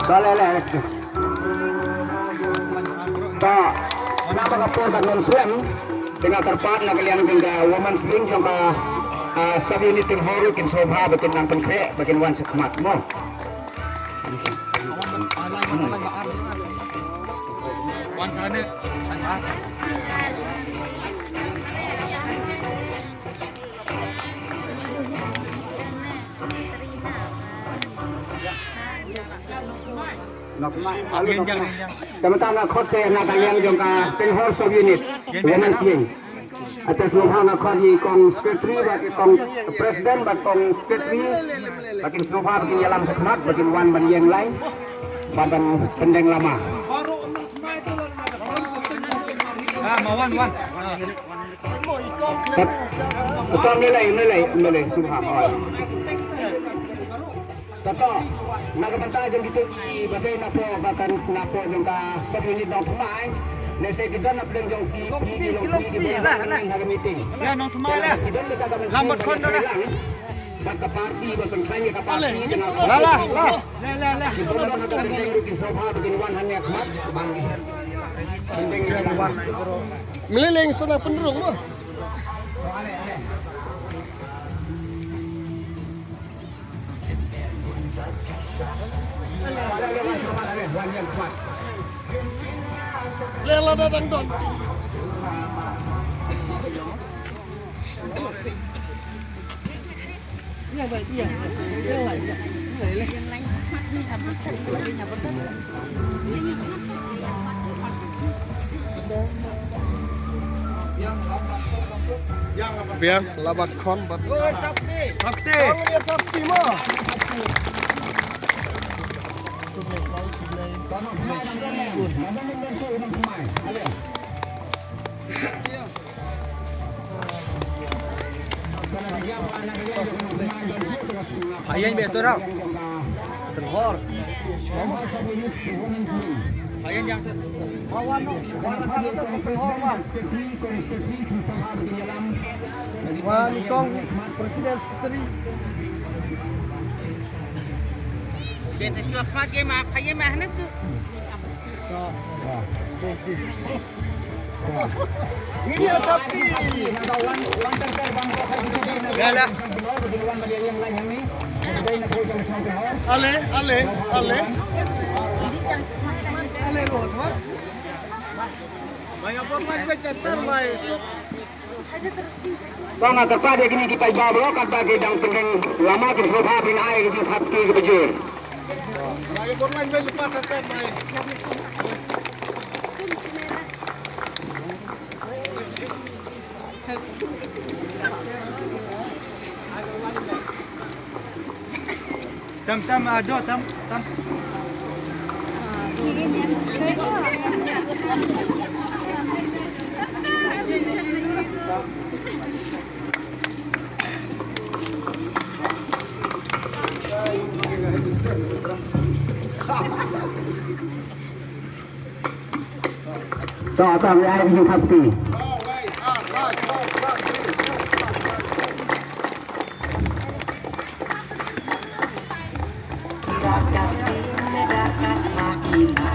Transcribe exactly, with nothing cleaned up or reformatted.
Ka lei lei. Ta, na ba ka por ka nym slem, te nga kyrpad na ka liang jong ka Women's Wing jong ka, ah, Sub Unit Tinghor, kin sngewbha ba kin nang pynkhreh ba kin wan sha khmat mo. Te mynta nga khot te na ka liang jong ka Tinghor Sub Unit Women's Wing. Ate sngewbha nga khot ïa i kong secretary bad i kong president bad kong secretary ba kin sngewbha ba kin ïalam shakhmat ba kin wan ban ïeng lai ban ban pyndeng lama. Ah, ma wan wan. Kat. Kat, me lei, me lei, me lei, sngewbha. Kat. Kata, na ka bynta jong kito ki ba dei na pdeng, ba kan na pdeng jong ka Sub Unit Nongthymmai. Lehse ki don na pdeng jong ki, ki, ki long ki, ki don na ka meeting. Ïa Nongthymmai lah. Ki don na ka meeting. Lambat khon dah lah. Bad ka party, bad pynkhlan ïa ka party. Lah, lah, lah. Lah, lah, lah. Ki don na ka meeting, ki sngewbha, ki wan hangne khmat. Bad pynkhlan ïa ka party. Meleleng sana pynrung mo. Biang, la bat khon, bat. Thap kti. Pha ïeng beit to rau. Tynghor. Pha ïeng ïang. Wan, wan, wan, wan, wan, wan, wan. Wan i kong president secretary. Jen sa shuwa khmat ïa ma, pha ïa ma hanap tu. Ïa la. Ale, ale, ale. Ale, lo, lo. Ba nga kyrpad ïa kine ki paidbah baroh katba ki dang pynrung lama, kin sngewbha phin ai ka jingthap kti kaba jur. Tam, tam, ah, do, tam, tam. To, to, ngi ai jingthap kti.